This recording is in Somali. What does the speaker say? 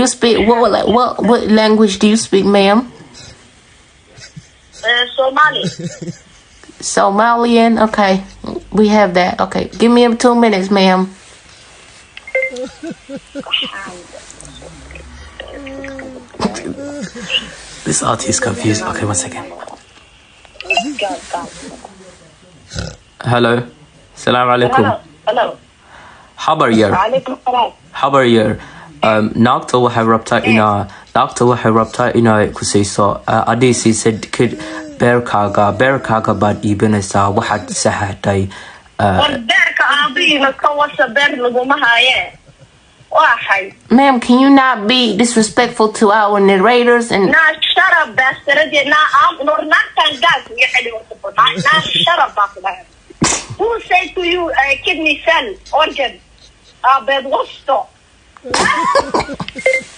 You speak what language do you speak, ma'am? Somali. Somalian. Okay, we have that. Okay, give me 2 minutes, ma'am. This RT is confused. Okay, one second. Go, go. Hello. Salam alaikum. Hello. Hello. Habar yar. Alaikum salam. Habar yar. Naagta waxay rabtaa inay ku siiso adii siisid kid beerkaaga baad iibinaysaa waxaad saxaxday. War beerka aabihiina ka wasa, beer laguma haaye. Waa xay? Ma'am, can you not be disrespectful to our narrators and Naa shut up, baastaradii. Naa am war, naagtan gaas iga celi warta. Naa shut up baa ku dhahay. Who say to you kidney cell organ aabeed wasto?